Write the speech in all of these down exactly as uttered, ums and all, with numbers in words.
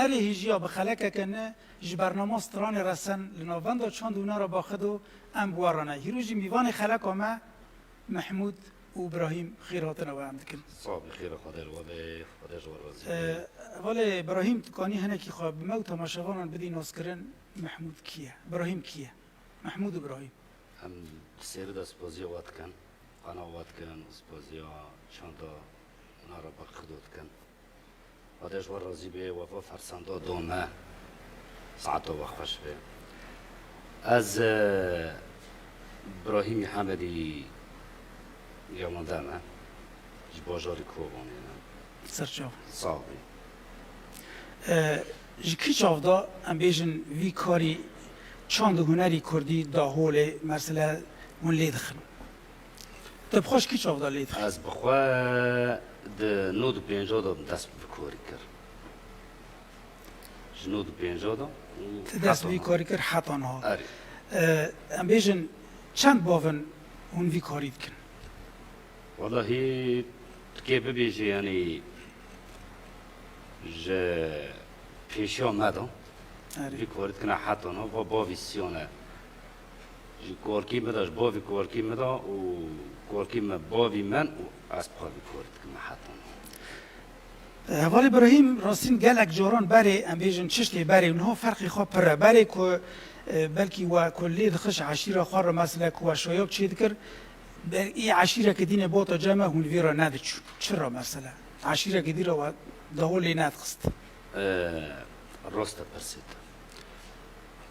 Belê hêjiya bi xelekeke ne ji bernama stranê resen li navenda çand û hunera Baxido em bi we re ne. Hîro jî mîvanê xeleka me Mehmûd û Birahîm xêr hatina we em dikin. Sax bî, xêra Xwedê li we be, Xwedê ji we razî be. Ee, hevalê Birahîm, tu kanî hinekî xwe bi me û temaşevanan bidî naskirin, Mehmûd kî ye? Birahîm kî ye? Mehmûd û Birahîm. Em bi sêrî de spaziya we dikin, qena we dikin û spaziya çanda hunera Baxido dikin. Xwedê ji we razî be, we va fersenda da me. Saeta we xweş be. Ez, e, Birahîmî Hemedî Yewande me. Ji bajarê Kobanê me. Serçav. Sax bî. E, ji kî çav de, em bêjin, vî karî çand û hunerî kurdî da holê, mesele hûn lê dixin? Te bi xwe ji kî çav de lê dixî? Ez bi xwe di nod û pênca de dest bi vî karî kir. Ji nod û pênca de û Te dest bi vî heta niha. Karî kir heta niha. Erê. E, em bêjin çend bav in hûn vî karî dikin? Wellahî, tu kê bibêjî, yanî ji pêşiya me de Erê. Vî karî dikine heta niha, va bavî siyan e. Ji karkî min de, ji bavî karkî min de û karkî min bavî min û ez bi xwe vî karî dikime heta niha. Hevalê Birahîm, rastîn gelek caran berê, em bêjin çiştê berê û niha ferqê xwe pir e. Berê ku, e, belkî we ku lê dixist eşîra xwe re, mesela ku we şoyok çê dikir, be-, î eşîreke dîne bota cem e, hûn vî re nediçûn. Çi re mesela? Eşîreke dî re we daho lê nedixist. E, rast e pirsê te.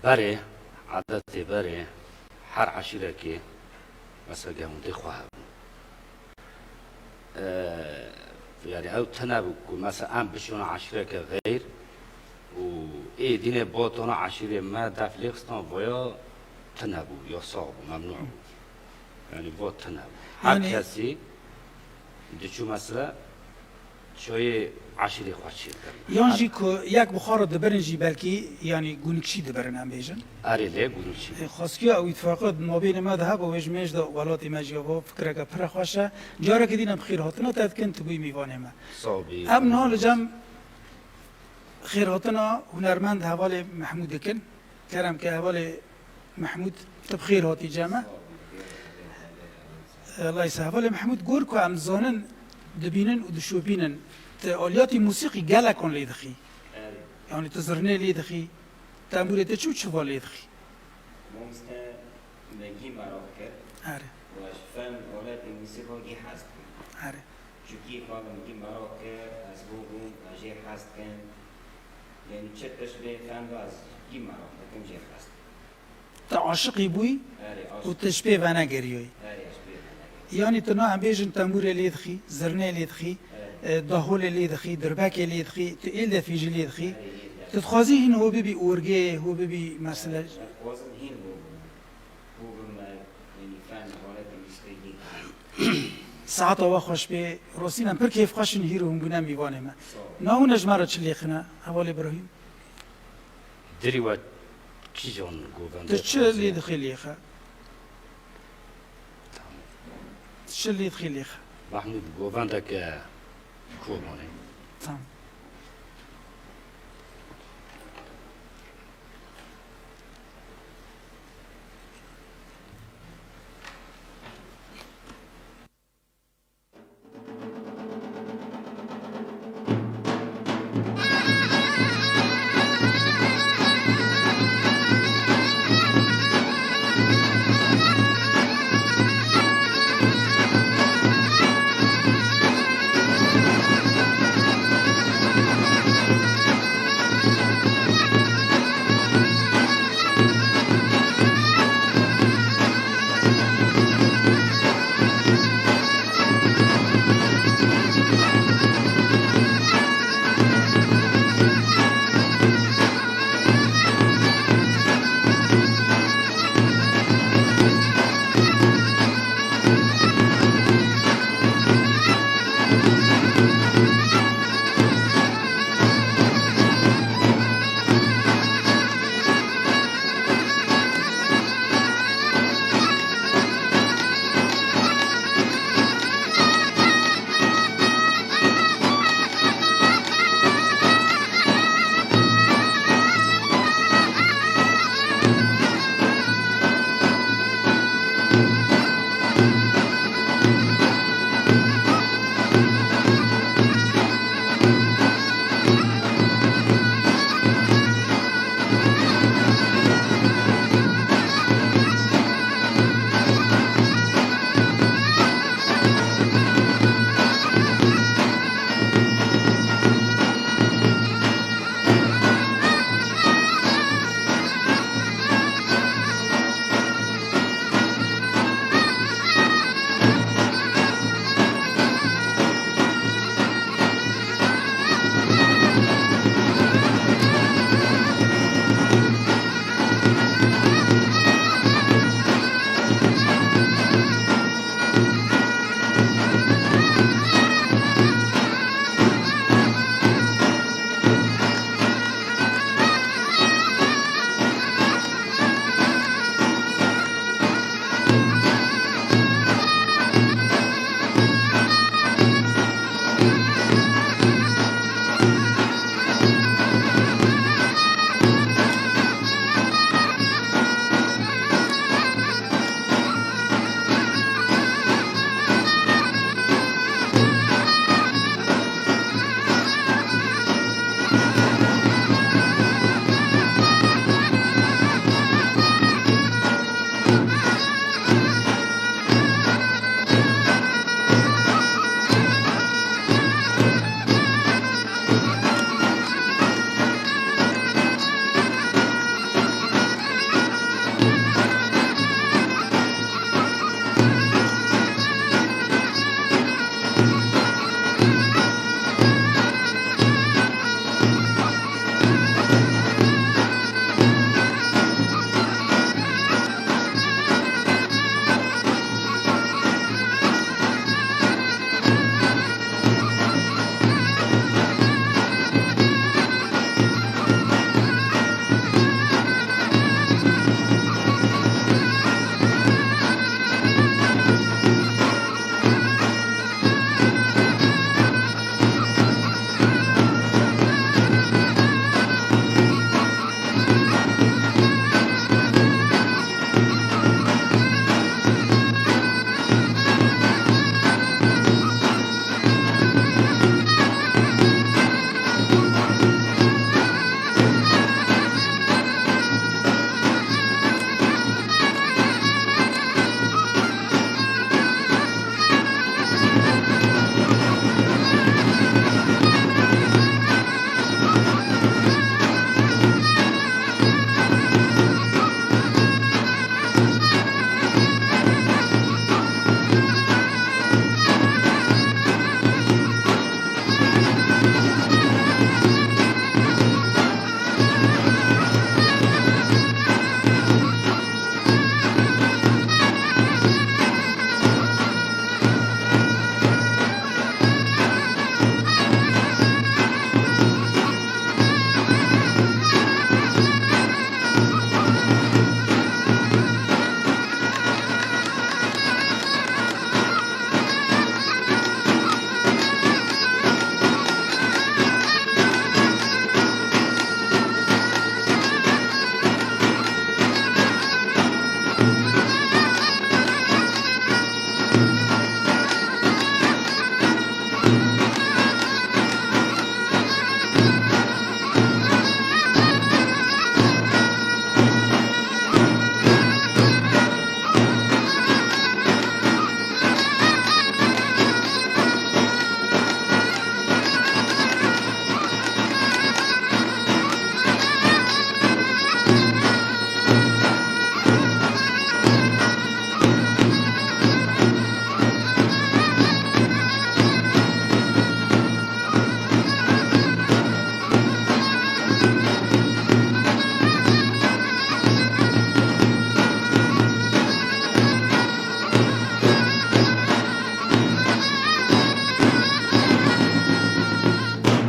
Berê, edetê berê her eşîrekê, mesela, gehûntê xwe hebû. E, yanî ew tune bû ku, mesela, em biçûna eşîreke xeyr û ê dînê botona eşîrê me def lê xistan, voya tune bû, yasax bû, memnû bû. Yanî va tune bû. Her Yanî kesî diçû, mesela, çayê eşîrê xwe çêdikirin. Yan jî ku yek bi xwe re dibirin jî belkî, yanî gûnikçî dibirin, em bêjin. Erê lê gûnikçî. E, xwestiya ew îtifaqê di mabênê me de hebe, wê ji mêj de welatê me jî hebe, fikreke pire xweş e. Carekê dî em xêrhatina te dikin, tu bûyî mîvanê me. Sax bî. Em niha li cem xêrhatina hunermend hevalê Mehmûd dikin. Kerem ke hevalê Mehmûd, tu bi xêr hatî cem me. Leysa hevalê Mehmûd, gor ku em dizanin, dibînin û dişopînin, tu aliyatî musîqî gelekan lê dixî. Erê. Yanî tu zirnê lê dixî, tembûrê te çi û çi va lê dixî? Mamoste, me gî meraq kir. Erê. Û ez ji fen aletê musîqa gî hez dikim. Erê. Çunkî xwe min gî meraq kir, ez bû bûm, ez jê hez dikim. Yanî çi tişt bê fenda ez gî meraq dikim, jê hez dikim. Tu aşiqî bûyî Erê, û aşiq. Tu ji pê venegeriyoyî. Erê, ez pê venegeriyoyî. Yanî tu na em bêjin tembûrê lê dixî, zirnê lê dixî, Erê. e, daholê lê dixî, dirbekê lê dixî, tu êldefê jî lê dixî. Erê, êldefê. Tu dixwazî hîn ho bibî orgê, ho bibî mesele. Ez dixwazim hîn ho bibim. Ho bibim, e, yanî fen, aletê musîqî. Saeta we xweş bê. Rostîn em pir kêfxweş in hîro hûn bûne mîvanê me. Sağ ol. Na hûn e ji me re çi lêxine, hevalê Birahîm? Dirî we kîjan govende Tu çi lê dixî lêxe? Tamam. Tu çi lê dixî lêxe? Mahmûd, govendeke Kobanê. Tamam.